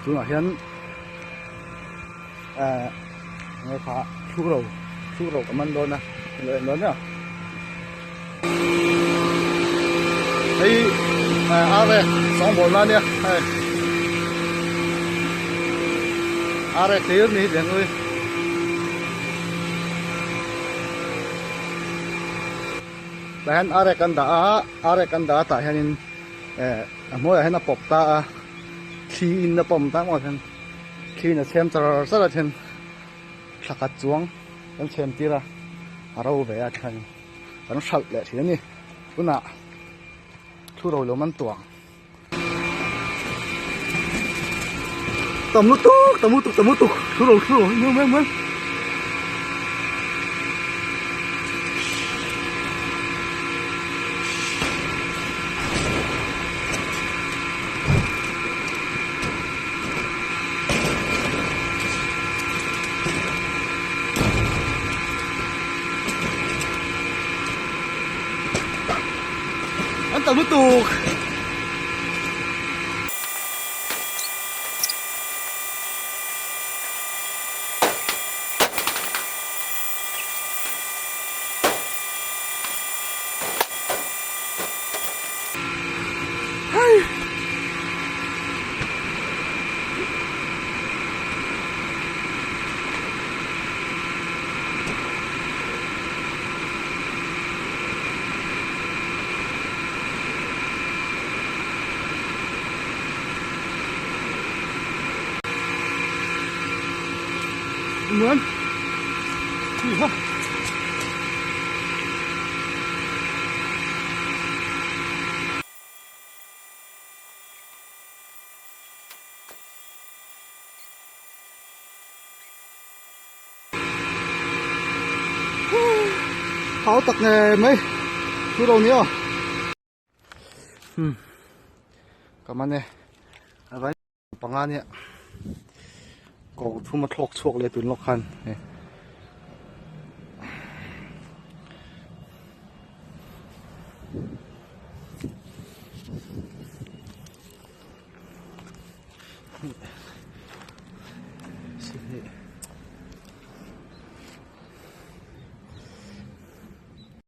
Tunah hian eh nge kha thuro thuro ka man dawn a lo en dawn nia hei eh are sawngbawl na nia hei are thlir ni hi ui tah hian are kan dah a are kan dah a tah hianin eh a hnuaiah hian a pawp ta a thli in a pawm tak maw hian thli in a chhem char char a then thla khat chuang kan chhem tir a a ro ve a then kan hralh leh thin a ni tunah thu ro lo man tuang tam lutuk tam lutuk tam lutuk thu ro thu ro muang muang muang An tam lutuk. Hei. Muan. Ui ha. Hau tak nge mai thu ro ni aw hmm ka man e a vai panga nia ko thum a thlawk chhuak leh tun lawk khan.